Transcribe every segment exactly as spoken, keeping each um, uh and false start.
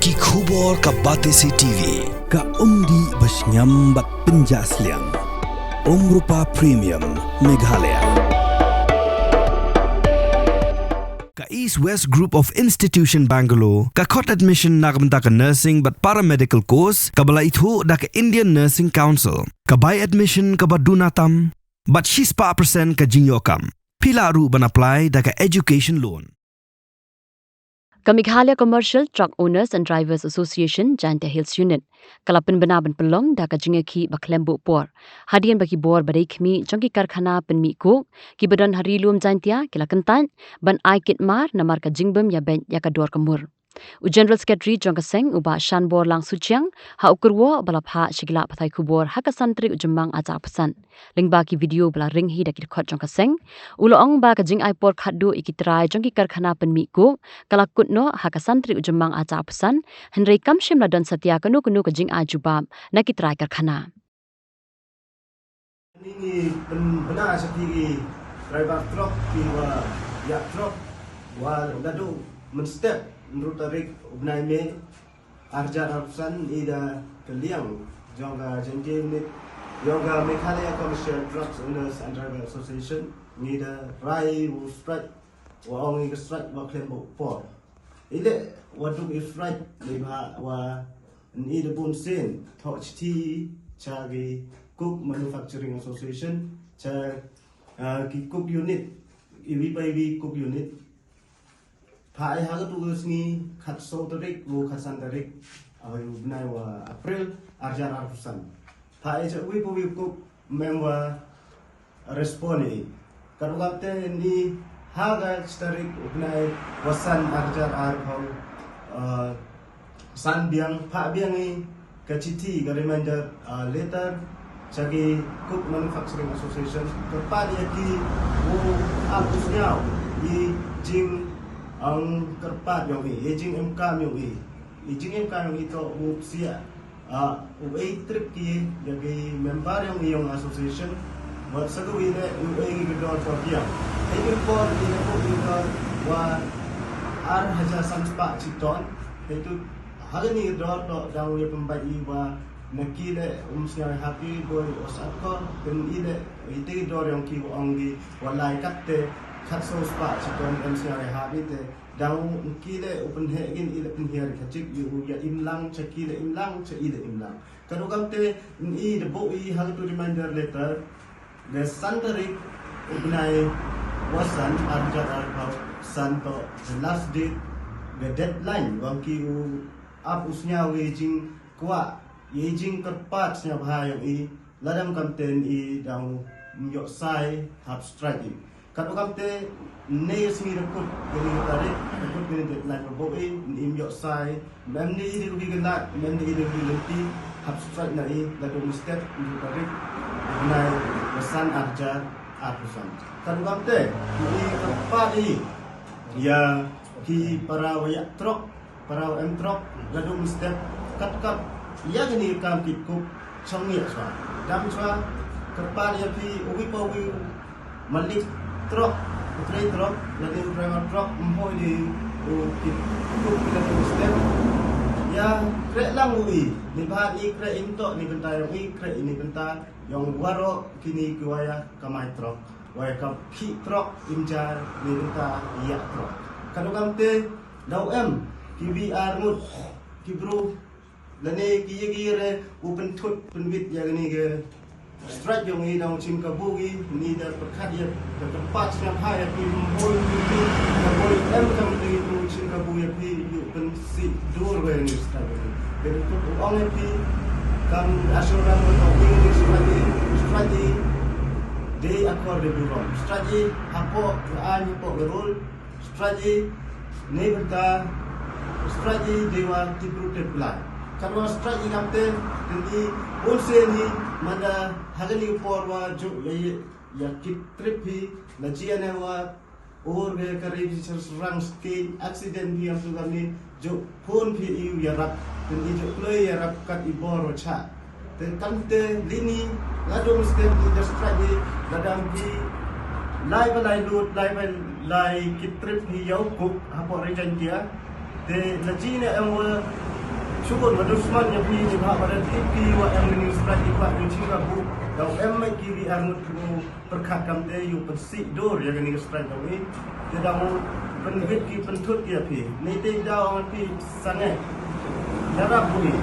Ki khubor ka Batesi T V, ka umdih ba shngiam bad pynjah sliang. Umrupa Premium, Meghalaya. Ka East West Group of Institution Bangalore, ka khot admission na ka bynta ka nursing bad paramedical course, kaba la ithuh da ka Indian Nursing Council, ka bai admission kaba duna tam, bad shispah percent ka jingïoh kam. Phi lah ruh ban apply da ka education loan. Ka Meghalaya Commercial Truck Owners and Drivers Association, Jaintia Hills Unit, ka la pynbna ban pynlong da ka jingïakhih ba khlem buh por. Hadien ba ki bor ba dei khmih jong ki karkhana pynmih coke, kiba don ha Ri Lum Jaintia, ki la kyntait ban ai kit mar namar ka jingbym ïabeit ïa ka dor ka mur. U General Secretary jong ka seng, u Bah Shanborlang Suchiang, ha u kyrwoh ba la phah sha ki lad pathai khubor ha ka san tarik u Jymmang arhajar arphew san, lyngba ki video ba la ring hi da ki dkhot jong ka seng, u la ong ba ka jingai por khatduh ïa ki trai jong ki karkhana pynmih coke ka la kut noh ha ka san tarik u Jymmang arhajar arphew san, hynrei kam shym la don satia kano kano ka jingai jubab na ki trai karkhana. Ngi pynbna sha ki driver truck, kiba ïaid truck, ba naduh mynstep hynriew tarik u bnai May arhajar arphew san, ïa ka liang jong ka Jaintia Unit jong ka Meghalaya Commercial Truck Owners and Drivers Association, ngi da rai u strike, wa ong ïa ka strike ba khlem buh por. Ïa leh wa duk ïa strike, leh ba wa ngi da bun sien thoh shithi sha ki Coke Manufacturing Association, sha, ah, ki coke unit, iwi pa iwi coke unit. Phah ïa ha katu ka sngi, khatsaw tarik, u khatsan tarik, ah, u bnai wa April, arhajar arphew san. Phah ïa sha iwi pa iwi coke, mem wa respond ïa i. Katba kamte ngi ha ka shi tarik u bnai wa san arhajar arphew, ah, san biang, phah biang ïa ka shithi, ka reminder, ah, letter sha ki Coke Manufacturing Association, kyrpad ïa ki u ap u sngew ïa i jing, ang, kyrpad ïong i, ïa i jingim kam ïong i. I jingim kam ïong i to u psiah, ah, u ei trip ki ïa ki member ïong i ïong association. Bad sa kawei leh u ei ki dor to kiang. Ei ki por i leh u ei dor wa ar hajar san spah chi ton. Ei tu ha kani ki dor to dang u ïa pynbeit i wa na ki leh um sngewbha ki boi u sat ko. Pyn i leh i te ki dor ïong ki wa ong ki wa lai kat te khatsaw spah chi ton em sngewbha i te. Dang u ki leh u pynheh kin i leh pynhiar ka chik ïa u ïa im lang cha ki leh im lang cha i leh im lang. Ka ruh kamte i da buh i ha katu reminder letter. Ka san tarik u bnai wa san arhajar arphew san to the last date, ka deadline wa ki u ap u sngewbha i jingkwah i jingkyrpad sngewbha ïong i. Lada em kamte i dang ym ïoh sai hap strike i. Katba kamte ne sngi da kut kani ka tarik, da kut kani ka tarik na ka bok i, ym ïoh sai, mem ne i da rugi ka lad, mem ne i da rugi lynti, hap strike na i, lada ym step, hynriew tarik, bnai wa san arhajar arphew san. Katba kamte i kyrpad i ïa ki para wa ïa trok, para wa em trok, lada ym step, kat kat ïa kani ka kam kit kuk chong ïa chwa. Dam chwa, kyrpad ïa phi uwi pa uwi malik trok, u trei trok, lada u driver trok, ym hoi de u kit kuk lada ym step. Ïa kreh lang u i, ni ba ni kreh im to, ni bynta ïong i, kreh ni bynta ïong waroh kini ki wa ïa kamai trok, wa ïa kam ki trok im ja ni bynta ïa trok. Katba kamte daw em ki V R ngut ki bru lane ki ïa ki re u pynthut pynwit ïa kani ka strike ïong i dang chim kabu i ni da pyrkhat ïa ka kyrpad sngewbha ïa ki ym hoi ki ka boi em kam ki u chim kabu ïa ki ïa u pyn si dur wa ni strike. Ka ruh u ong ïa phi kam assurance of English strike, strike dei akor de burom. Strike hapoh ka aiñ, hapoh ka rule. Strike ne bynta strike dei wa tip ruh tip lai. Katwa strike i kamte, tynti bun sien hi, manda ha kani ka por wa juk ïa, ïa, ïa kit trip hi, la ji ane wa ur be ka ri bi sar srang ski accident bi am tu kani juk phone phi i u ïarap, tynti juk kloi ïarap kat i bor wa cha. Te kamte lini lada ym step i da strike i, lada ym ki lai ba lai lut, lai ba lai kit trip hi ïa u kuk hapoh ri Jaintia. Te la ji ne em wa Shukur ba dusman ïa phi, ïa phi ba da tip phi wa em kane ka strike, ïa phi ba ïa chim ka bu da em ma ki ri arngut pyrkhat kamte ïa u pynsih dur ïa kane ka strike jong i. Te da u pynbit ki pynthut ïa phi. Ni te da ong phi sangeh. Da rap bu i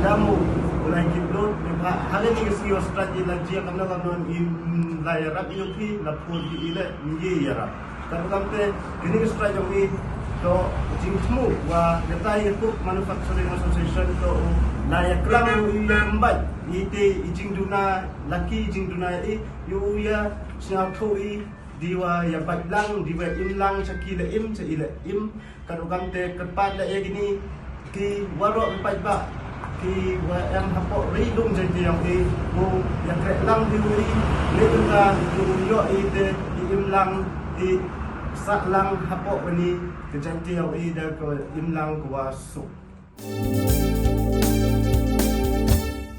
da mu u lai ki blut ïa pha. Ha kane ka sngi wa strike i la jia kamna kamna i la ïa rap ïa phi la phur phi i le ngi ïa rap. Katno kamte kini ki strike jong i to jingthmu wa katai ka Coke Manufacturing Association to u la ïa klang u ïa kambait i te i jingduna laki jingduna i yu ïa sñiaw thu i di wa ïa bait lang di wa im lang cha ki la im cha i la im. Katno kamte kyrpad la ïa kini ki waroh ki paidbah ki wa em hapoh ri lum Jaintia jong i u ïa kreh lang di u i ni bynta u ïoh i te i im lang i sah lang hapoh kani ka Jaintia jong i da ka im lang ka wa suk.